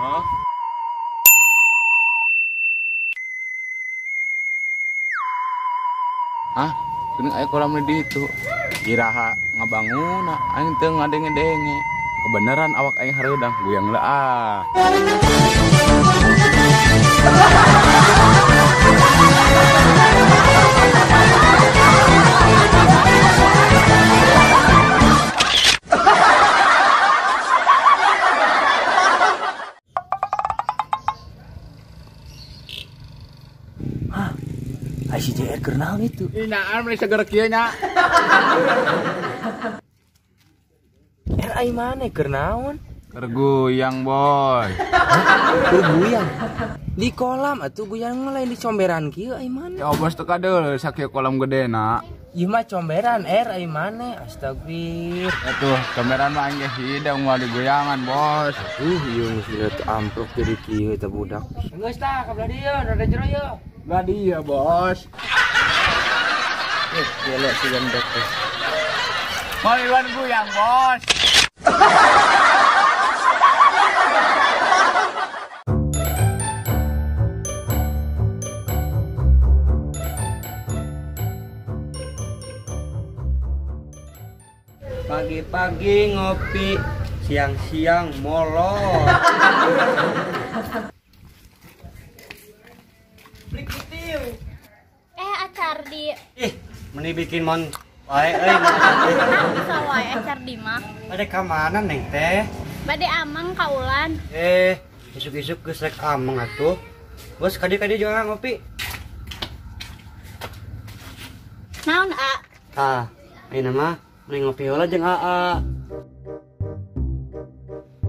Hah? Ah, geuning aya kolam di ditu. Iraha ngabangun aing teu ngadenge-denge. Kebenaran awak aing hareudang guyang lah ah. Hah, si JR keur naon itu? Inaan meni seger kieu nya. RI mana keur naon? Keur guyang, boy. Keur guyang. Di kolam atuh guyang lain di comberan kieu ai mana? Ya bos teu kadeul sakieu kolam gedena. Ieu mah comberan RI mana? Astagfir. Atuh comberan mah aing ge hidung moal diguyangan, bos. Ieu geus liat amprok jadi kieu eta budak. Geus tah ka belah dieu, rada jero ieu. Belah dieu, bos. Gelo si gendek teh. Mau iwan guyang, bos. Pagi-pagi ngopi, siang-siang molor. Acardi. Ih, meni bikin mon wae euy. Bisa wae Acardi mah. Bade ka mana neng teh? Bade ameng ka Ulan. Isuk-isuk geus rek ameng atuh. Bos kadi-kadi jangan ngopi. Naon, A? Tah, ayeuna mah mending ngopi heula jeung AA.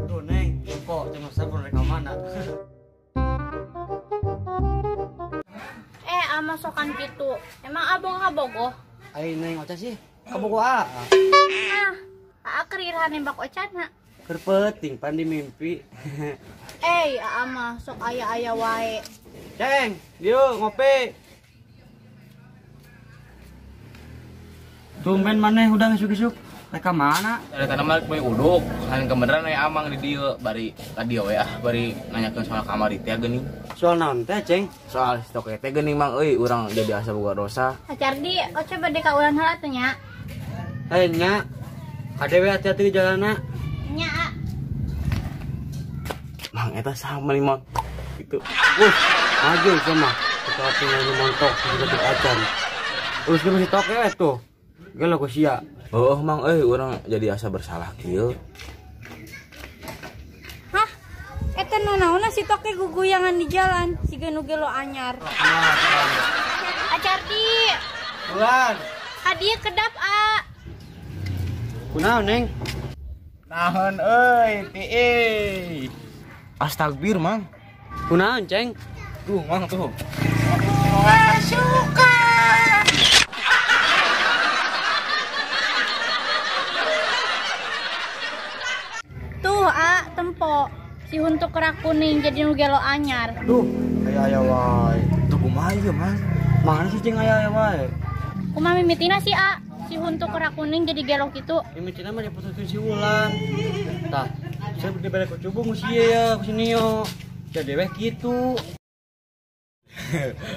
Tuh neng, kok jeung sabun rek ka mana? Masokan gitu. Emang abang kabogoh? Ai neng Oca sih, kabogoh aa. Ah, aa keur iraha nembak Ocana. Keur peuting pan di mimpi. Aa mah sok aya-aya wae. Ceng, dieu ngopi. Tumben maneh udah isuk-isuk. Rek ka mana? Ada tanah mah bae uduk. Sahan kebeneran aya amang di dieu bari ka dieu we ah bari nanyakeun soal kamari teh geuning. Soal naon teh, Ceng? Soal stok teh geuning mang euy urang jadi asa boga dosa. Acardi, Oca bade ka ulan heula teh nya. Hei nya. Kade we hati-hati di jalanna. Nya, A. Mang eta sama nih mang. Gitu. Wuh, maju sama. Kita tinggal montok di acan. Urus ge masih toke we tuh. Gelo ku sia. Oh, mang euy urang jadi asa bersalah kieu. Hah? Eta nanaonna si toke guguyangan di jalan, siga nu gelo anyar. Acardi. Ulan. Ka dieu kedap, A. Kunaon, Neng? Naon euy, tii. Astagfir, mang. Kunaon, Ceng? Tuh, mang tuh. Suka. Tuh, A, tempo. Si huntu kerak kuning jadi nu gelo anyar. Duh, aya-aya wae. Tuh kumaha ieu, Mang? Mana sih cing aya-aya wae? Kumaha mimitina si A? Si huntu kerak kuning jadi gelo kitu. Mimitina mah diputuskeun si Wulan. Tah, saya dibere ku cubung ku si ya, ku si Nio. Jadi weh kitu.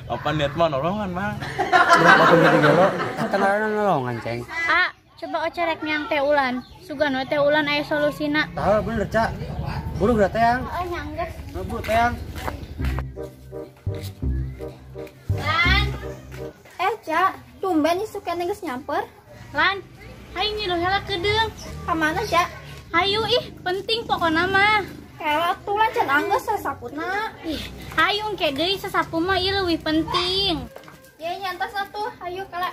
Apa niat mah nolongan, Mang? Berapa tuh jadi gelo? Kata ngaranna nolongan, Ceng. A, coba Oca rek miang teh Ulan. Sugan we teh Ulan aya solusina. Tah, bener, Cak. Buru geura teang. Heeh, nya geus. Buru teang. Lan. Cak, tumben isuk keneh geus nyamper. Lan, hayu nyiluh heula keudeung. Ka mana, Cak? Hayu ih, penting pokona mah. Kela atuh lan can anggeus sasapuna. Ih, hayu engke deui sasapu mah ieu leuwih penting. Ye nyantos atuh, hayu kala.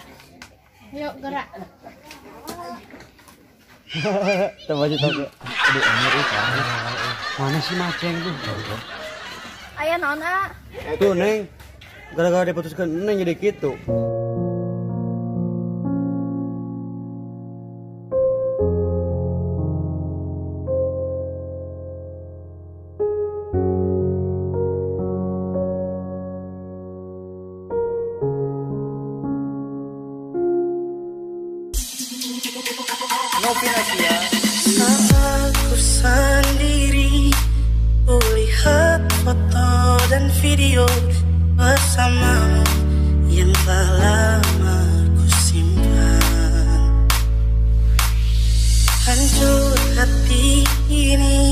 Yuk gerak. Coba aja toke. Aduh, anjir ih. Mana sih maceng tuh? Aya naon, A? Tuh, Neng. Gara-gara diputuskan Neng jadi gitu. Aku sendiri kulihat. Video bersamamu yang telah lama ku simpan. Hancur hati ini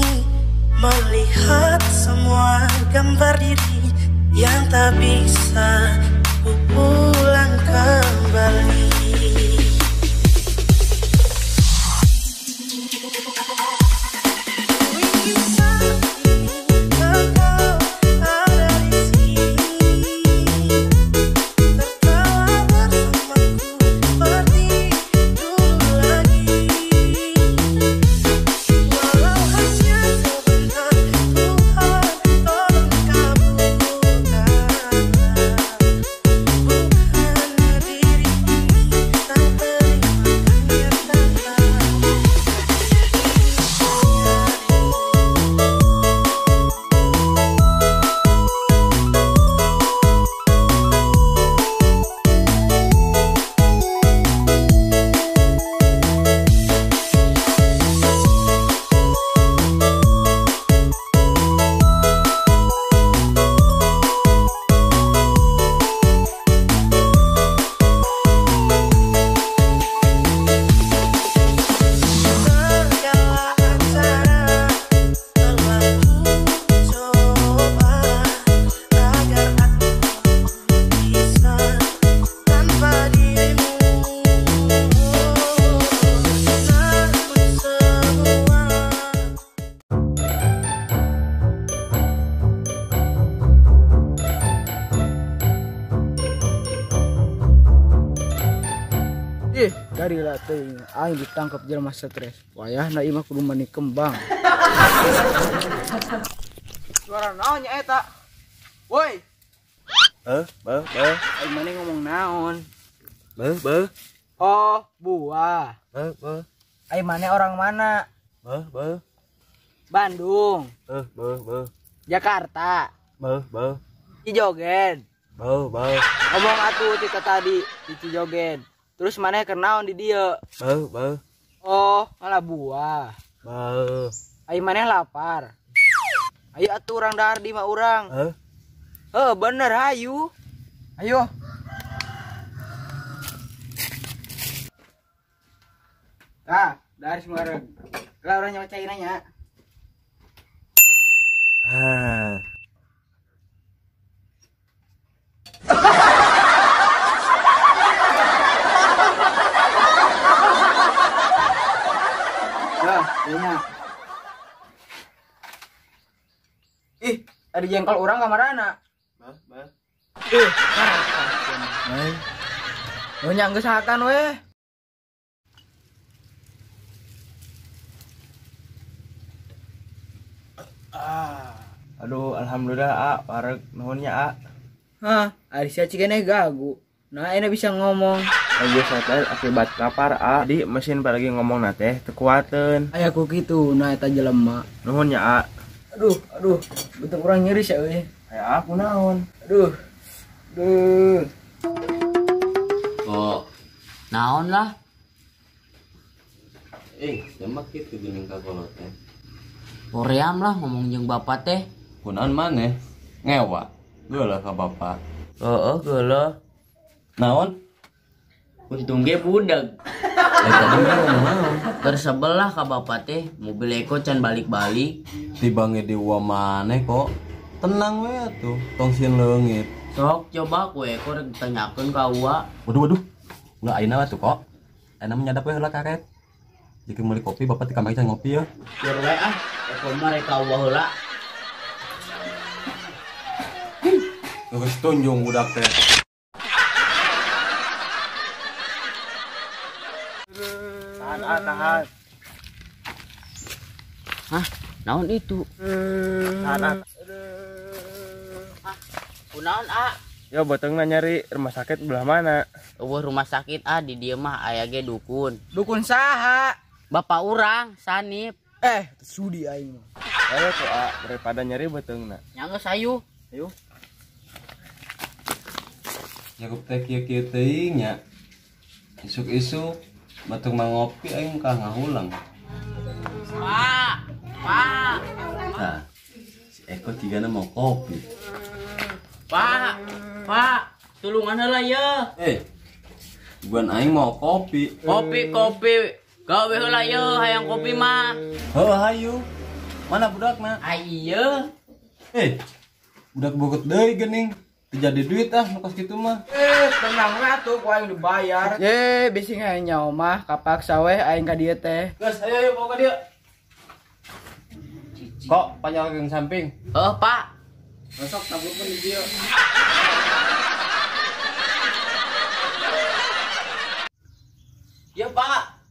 melihat semua gambar diri yang tak bisa ku pulang kembali. Dari latih aing ditangkap jelema stres. Wayahna ieu mah kudu mani kembang. Suara naon nya eta? Woi. Beuh, beuh. Aing maneh ngomong naon? Beuh, beuh. Oh, buah. Beuh, beuh. Aing maneh orang mana? Beuh, beuh. Bandung. Beuh, beuh, beuh. Jakarta. Beuh, beuh. Cijogen. Beuh, beuh. Ngomong atuh tita tadi di Cijogen. Terus maneh kenaon di dieu? Beuh, beuh. Oh, malah buah. Beuh. Ayo maneh lapar. Ayo atuh urang dahar di mah urang. Heuh. Heuh, bener hayu. Ayo. Tah, dahar sembarang. Lah urang nyawa cai nanya. Hah. Ih, ada jengkol orang kamarana. Bah, bah. Ih, bae. Nu nya geus hakan we. Ah, aduh alhamdulillah a, wareg nuhun nya a. Hah, ari sia cigene gagu. Nah, ini bisa ngomong. Lagi sadar akibat lapar a, di mesin lagi ngomong na teh teu kuateun. Aya ku kitu, nah eta jelema. Nuhun nya a. Aduh, aduh, bentuk orang nyeri sih, euy. Aya aku naon? Aduh. Aduh. Oh, naon lah? Tembak kitu geuning ka kolot teh. Hoream lah ngomong jeung bapak teh. Kunaon maneh? Ngewa. Geuleuh ka bapak. Heeh, geuleuh. Naon? Untung ge budak. Tadi ngomong naon? Tersebelah ka bapak teh, mobil Eko can balik-balik. Tibange di uwa maneh kok. Tenang we atuh, tong sieun leungit. Sok coba ku Eko rek ditanyakeun ka uwa. Waduh waduh. Ulah ayeuna atuh kok. Ayeuna mah nyadap we heula karet. Jika meuli kopi bapak ti kamari can ngopi ya. Biar we ah, Eko mah rek ka uwa heula. Geus tunjung budak teh. Tahan, ah, tahan. Hah? Naon itu? Tahan, ah. Hah? Kunaon, ah? Yo, botengna nyari rumah sakit belah mana? Eueuh rumah sakit ah di dieu mah aya ge dukun. Dukun saha? Bapak urang, Sanip. Sudi aing mah. Ayo tuh, ah, daripada nyari botengna. Nya geus hayu. Ayo. Jakup teh kieu-kieu teuing nya. Isuk-isuk batuk mah ngopi aing kah ngahulang. Pak, Pak. Nah, si Eko cigana mau kopi. Pak, Pak, tulungan heula ye. Bukan aing mau kopi. Kopi. Gawe heula ye hayang kopi mah. Heuh hayu. Mana budakna? Ieu. Budak bokot deui geuning. Teu jadi duit ah nu kos kitu mah. Tenang we atuh ku aing dibayar. Ye, bisi hayang nyaho mah kapaksa weh aing ka dieu teh. Geus, ayo ayo bawa ka dieu. Kok panjang samping? Heuh, Pak. Besok taburkeun di dieu. Ya, Pak.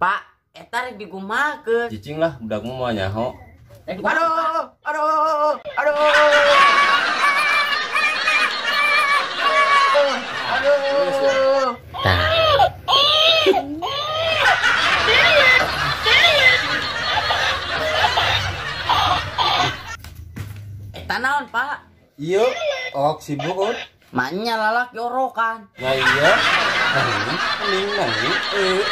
Pak, eta rek digumakeun. Cicing lah, budakmu mau nyaho. Aduh, aduh, aduh. Aduh. Eta naon, Pak? Iya, ok sibuk ut. Maknya lalak yorokan. Nah iya. Nah, ini, nah, ini.